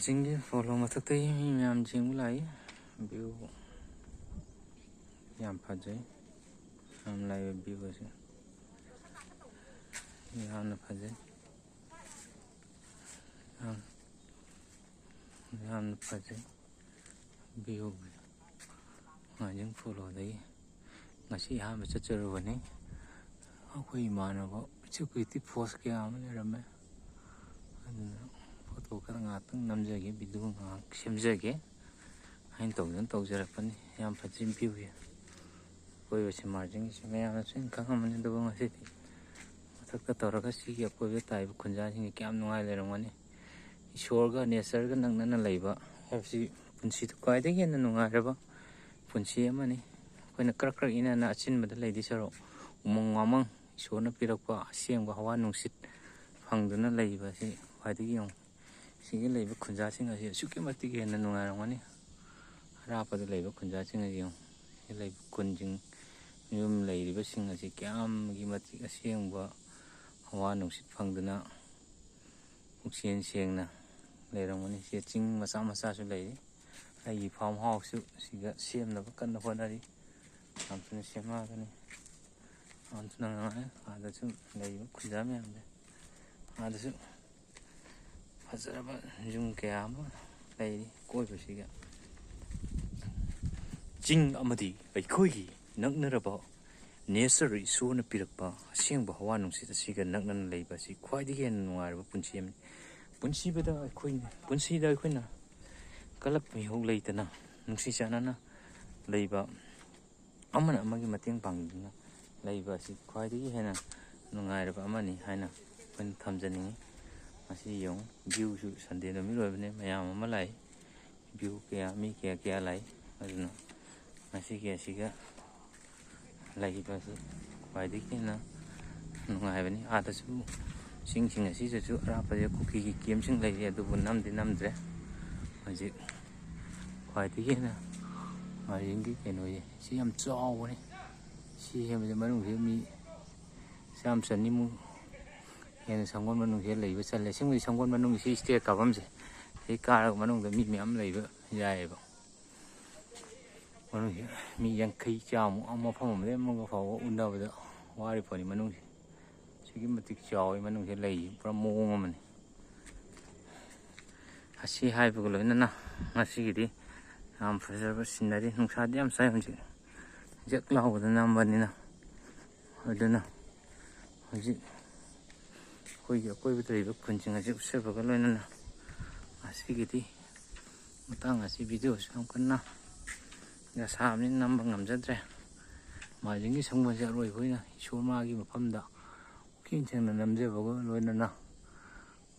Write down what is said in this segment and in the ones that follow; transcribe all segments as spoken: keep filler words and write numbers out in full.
ꯆꯤꯡꯒꯤ ꯐꯣꯂꯣ ꯃꯊꯛꯇꯒꯤ ꯃꯤ ꯃꯌꯥꯝ ꯌꯦꯡꯕ ꯂꯥꯛꯏ꯫ ꯚ꯭ꯌꯨ ꯌꯥꯝ ꯐꯖꯩ꯫ ꯌꯥꯝ ꯂꯥꯛꯏꯕ ꯚ꯭ꯌꯨ ꯑꯁꯤ ꯌꯥꯝꯅ ꯐꯖꯩ꯫ ꯌꯥꯝ ꯌꯥꯝꯅ ꯐꯖꯩ ꯚ꯭ꯌꯨ꯫ ꯃꯥꯏꯖꯤꯡ ꯐꯣꯂꯣꯗꯒꯤ ꯉꯁꯤ ꯑꯍꯥꯟꯕ ꯆꯠꯆꯔꯨꯕꯅꯤ꯫ ꯑꯩꯈꯣꯏ ꯏꯃꯥꯟꯅꯕ ꯁꯦꯀ꯭ꯌꯨꯔꯤꯇꯤ ꯐꯣꯔꯁ ꯀꯌꯥ ꯑꯃ ꯂꯩꯔꯝꯃꯦ꯫ ꯑꯗꯨꯅ ꯐꯣꯇꯣ ꯈꯔ ꯉꯥꯛꯇꯪ ꯅꯝꯖꯒꯦ, ꯚꯤꯗꯤꯑꯣ ꯉꯥꯏꯍꯥꯛ ꯁꯦꯝꯖꯒꯦ ꯍꯥꯏꯅ ꯇꯧꯗꯨꯅ ꯇꯧꯖꯔꯛꯄꯅꯤ꯫ ꯌꯥꯝ ꯐꯖꯩ ꯚ꯭ꯌꯨꯁꯦ꯫ ꯑꯀꯣꯏꯕꯁꯤ ꯃꯥꯔꯖꯤꯡꯒꯤꯁꯤ ꯃꯌꯥꯝꯅꯁꯨ ꯑꯗꯨꯝ ꯈꯪꯉꯝꯃꯅꯤ꯫ ꯑꯗꯨꯕꯨ ꯉꯁꯤꯗꯤ ꯃꯊꯛꯇ ꯇꯧꯔꯒ ꯁꯤꯒꯤ ꯑꯀꯣꯏꯕꯗ ꯇꯥꯔꯤꯕ ꯈꯨꯟꯖꯥꯁꯤꯡꯁꯤ ꯀꯌꯥꯝ ꯅꯨꯡꯉꯥꯏ ꯂꯩꯔꯝꯒꯅꯤ꯫ ꯏꯁꯣꯔꯒ ꯅꯦꯆꯔꯒ ꯅꯛꯅꯅ ꯂꯩꯕ ꯍꯥꯏꯕꯁꯤ ꯄꯨꯟꯁꯤꯗ ꯈ꯭ꯋꯥꯏꯗꯒꯤ ꯍꯦꯟꯅ ꯅꯨꯡꯉꯥꯏꯔꯕ ꯄꯨꯟꯁꯤ ꯑꯃꯅꯤ꯫ ꯑꯩꯈꯣꯏꯅ ꯀ꯭ꯔꯛ ꯀ꯭ꯔꯛ ꯏꯅꯅ ꯑꯆꯤꯟꯕꯗ ꯂꯩꯗꯣꯏ ꯁꯔꯨꯛ, ꯎꯃꯪ ꯋꯥꯃꯪ, ꯏꯁꯣꯔꯅ ꯄꯤꯔꯛꯄ ꯑꯁꯦꯡꯕ ꯍꯋꯥ ꯅꯨꯡꯁꯤꯠ ꯐꯪꯗꯨꯅ ꯂꯩꯕ ꯑꯁꯤ ꯈ꯭ꯋꯥꯏꯗꯒꯤ ꯌꯦꯡꯉꯨ꯫ ꯁꯤꯒꯤ ꯂꯩꯕ ꯈꯨꯟꯖꯥꯁꯤꯡ ꯑꯁꯤ ꯑꯁꯨꯛꯀꯤ ꯃꯇꯤꯛ ꯍꯦꯟꯅ ꯅꯨꯡꯉꯥꯏꯔꯝꯒꯅꯤ꯫ ꯑꯔꯥꯞꯄꯗ ꯂꯩꯕ ꯈꯨꯟꯖꯥꯁꯤꯡ ꯑꯁꯤ ꯌꯦꯡꯉꯨ꯫ ꯁꯤ ꯂꯩꯕ ꯈꯨꯟꯁꯤꯡ, ꯌꯨꯝ ꯂꯩꯔꯤꯕꯁꯤꯡ ꯑꯁꯤ ꯀꯌꯥꯝꯒꯤ ꯃꯇꯤꯛ ꯑꯁꯦꯡꯕ ꯍꯋꯥ ꯅꯨꯡꯁꯤꯠ ꯐꯪꯗꯨꯅ ꯄꯨꯛꯆꯦꯜ ꯁꯦꯡꯅ ꯂꯩꯔꯝꯒꯅꯤ꯫ ꯁꯤ ꯆꯤꯡ ꯃꯆꯥ ꯃꯆꯥꯁꯨ ꯂꯩꯔꯤ꯫ ꯑꯩꯒꯤ ꯐꯥꯔꯝ ꯍꯥꯎꯁꯁꯨ ꯁꯤꯗ ꯁꯦꯝꯅꯕ ꯀꯟꯅ ꯍꯣꯠꯅꯔꯤ꯫ ꯌꯥꯝ ꯊꯨꯅ ꯁꯦꯝꯃꯛꯑꯒꯅꯤ꯫ ꯌꯥꯝ ꯊꯨꯅ ꯅꯨꯡꯉꯥꯏ꯫ ꯑꯥꯗꯁꯨ ꯂꯩꯔꯤꯕ ꯈꯨꯟꯖꯥ ꯃꯌꯥꯝꯁꯦ꯫ ꯑꯥꯗꯁꯨ ꯐꯖꯔꯕ ꯌꯨꯝ ꯀꯌꯥ ꯑꯃ ꯂꯩꯔꯤ ꯀꯣꯏꯕꯁꯤꯒ꯫ ꯆꯤꯡ ꯑꯃꯗꯤ ꯑꯩꯈꯣꯏꯒꯤ ꯅꯛꯅꯔꯕ ꯅꯦꯆꯔ, ꯏꯁꯣꯔꯅ ꯄꯤꯔꯛꯄ ꯑꯁꯦꯡꯕ ꯍꯋꯥ ꯅꯨꯡꯁꯤꯠ ꯑꯁꯤꯒ ꯅꯛꯅꯅ ꯂꯩꯕ ꯑꯁꯤ ꯈ꯭ꯋꯥꯏꯗꯒꯤ ꯍꯦꯟꯅ ꯅꯨꯡꯉꯥꯏꯔꯕ ꯄꯨꯟꯁꯤ ꯑꯃꯅꯤ꯫ ꯄꯨꯟꯁꯤꯕꯗ ꯑꯩꯈꯣꯏꯅ, ꯄꯨꯟꯁꯤꯗ ꯑꯩꯈꯣꯏꯅ ꯀꯂꯛ ꯃꯤꯍꯧ ꯂꯩꯇꯅ ꯅꯨꯡꯁꯤ ꯆꯥꯟꯅꯅ ꯂꯩꯕ ꯑꯃꯅ ꯑꯃꯒꯤ ꯃꯇꯦꯡ ꯄꯥꯡꯗꯨꯅ ꯂꯩꯕ ꯑꯁꯤ ꯈ꯭ꯋꯥꯏꯗꯒꯤ ꯍꯦꯟꯅ ꯅꯨꯡꯉꯥꯏꯔꯕ ꯑꯃꯅꯤ ꯍꯥꯏꯅ ꯑꯩꯈꯣꯏꯅ ꯊꯝꯖꯅꯤꯡꯉꯤ꯫ ꯃꯁꯤ ꯌꯦꯡꯉꯨ, ꯚ꯭ꯌꯨꯁꯨ ꯁꯟꯗꯦ ꯅꯨꯃꯤꯠ ꯑꯣꯏꯕꯅꯤ, ꯃꯌꯥꯝ ꯑꯃ ꯂꯥꯛꯏ꯫ ꯚ꯭ꯌꯨ ꯀꯌꯥ, ꯃꯤ ꯀꯌꯥ ꯀꯌꯥ ꯂꯥꯛꯏ꯫ ꯑꯗꯨꯅ ꯉꯁꯤꯒꯤ ꯑꯁꯤꯒ ꯂꯩꯕ ꯑꯁꯤ ꯈ꯭ꯋꯥꯏꯗꯒꯤ ꯍꯦꯟꯅ ꯅꯨꯡꯉꯥꯏꯕꯅꯤ꯫ ꯑꯥꯗꯁꯨ ꯆꯤꯡꯁꯤꯡ ꯑꯁꯤꯗꯁꯨ ꯑꯔꯥꯞꯄꯗ ꯀꯨꯀꯤꯒꯤ ꯀꯦꯝꯁꯤꯡ ꯂꯩꯔꯤ, ꯑꯗꯨꯕꯨ ꯅꯝꯗꯤ ꯅꯝꯗ꯭ꯔꯦ꯫ ꯍꯧꯖꯤꯛ ꯈ꯭ꯋꯥꯏꯗꯒꯤ ꯍꯦꯟꯅ ꯃꯥꯔꯖꯤꯡꯒꯤ ꯀꯩꯅꯣꯁꯦ ꯁꯤ ꯌꯥꯝ ꯆꯥꯎꯕꯅꯤ꯫ ꯁꯤ ꯁꯦꯝꯕꯁꯦ ꯃꯅꯨꯡꯁꯤꯗ ꯃꯤ ꯆꯥꯝ ꯆꯅꯤꯃꯨꯛ ꯍꯦꯟꯅ ꯁꯪꯒꯣꯜ ꯃꯅꯨꯡꯁꯤꯗ ꯂꯩꯕ ꯆꯜꯂꯦ꯫ ꯑꯁꯦꯡꯕꯗꯤ ꯁꯪꯒꯣꯜ ꯃꯅꯨꯡꯒꯤ ꯁꯤ ꯏꯁꯇꯦꯌꯔ ꯀꯥꯐꯝꯁꯦ ꯁꯤ ꯀꯥꯔꯒ ꯃꯅꯨꯡꯗ ꯃꯤ ꯃꯌꯥꯝ ꯂꯩꯕ ꯌꯥꯏꯑꯕ꯫ ꯃꯅꯨꯡꯁꯤ ꯃꯤ ꯌꯥꯡꯈꯩ ꯆꯥꯃꯨꯛ ꯃꯐꯝ ꯑꯃꯗꯒꯤ ꯑꯃꯒ ꯐꯥꯎꯕ ꯎꯅꯕꯗ ꯋꯥꯔꯤ ꯄꯣꯠꯅꯤ ꯃꯅꯨꯡꯁꯤ꯫ ꯑꯁꯨꯛꯀꯤ ꯃꯇꯤꯛ ꯆꯥꯎꯋꯤ ꯃꯅꯨꯡꯁꯤ ꯂꯩ ꯄꯨꯔꯥ ꯃꯑꯣꯡ ꯑꯃꯅꯤ꯫ ꯑꯁꯤ ꯍꯥꯏꯕꯒ ꯂꯣꯏꯅꯅ ꯉꯁꯤꯒꯤꯗꯤ ꯌꯥꯝ ꯐꯖꯕ ꯁꯤꯅꯔꯤ꯫ ꯅꯨꯡꯁꯥꯗꯤ ꯌꯥꯝ ꯁꯥꯏ ꯍꯧꯖꯤꯛ, ꯖꯛ ꯂꯥꯎꯕꯗ ꯅꯝꯕꯅꯤꯅ꯫ ꯑꯗꯨꯅ ꯍꯧꯖꯤꯛ ꯑꯩꯈꯣꯏꯒꯤ ꯑꯀꯣꯏꯕꯗ ꯂꯩꯕ ꯈꯨꯟꯁꯤꯡ ꯑꯁꯤ ꯎꯠꯆꯕꯒ ꯂꯣꯏꯅꯅ ꯉꯁꯤꯒꯤꯗꯤ ꯃꯇꯥꯡ ꯑꯁꯤ ꯚꯤꯗꯤꯑꯣꯁꯨ ꯌꯥꯝ ꯀꯟꯅ ꯁꯥꯕꯅꯤꯅ ꯅꯝꯕ ꯉꯝꯖꯗ꯭ꯔꯦ꯫ ꯃꯥꯔꯖꯤꯡꯒꯤ ꯁꯪꯕꯁꯦ ꯑꯔꯣꯏꯕ ꯑꯣꯏꯅ ꯏꯁꯣꯔ ꯃꯥꯒꯤ ꯃꯐꯝꯗ ꯄꯨꯛꯅꯤꯡ ꯁꯦꯡꯅ ꯅꯝꯖꯕꯒ ꯂꯣꯏꯅꯅ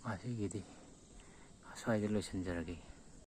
ꯉꯁꯤꯒꯤꯗꯤ ꯑꯁ꯭ꯋꯥꯏꯗ ꯂꯣꯏꯁꯤꯟꯖꯔꯒꯦ꯫